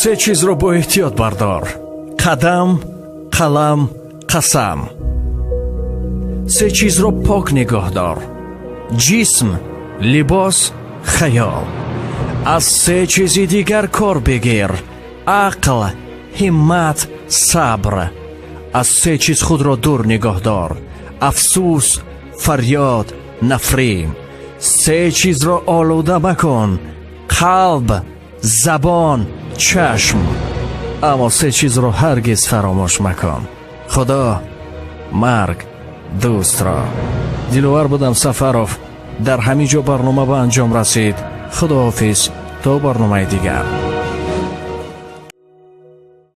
Се чизро бо эҳтиёт бардор: қадам, қалам, қасам. Се чизро пок нигоҳ дор: ҷисм, либос, хаёл. Аз се чизи дигар кор бигир: ақл, ҳиммат, сабр. Аз се чиз худро дур нигоҳ дор: афсӯс, фарёд, нафрин. Се чизро олуда макун: қалб, забон, чашм. Аммо се чизро ҳаргиз фаромӯш макун: Худо, марг, дӯстро. Диловар будам Сафаров. Дар ҳамин ҷо барнома ба анҷом расид. Худоҳофиз, то барномаи дигар.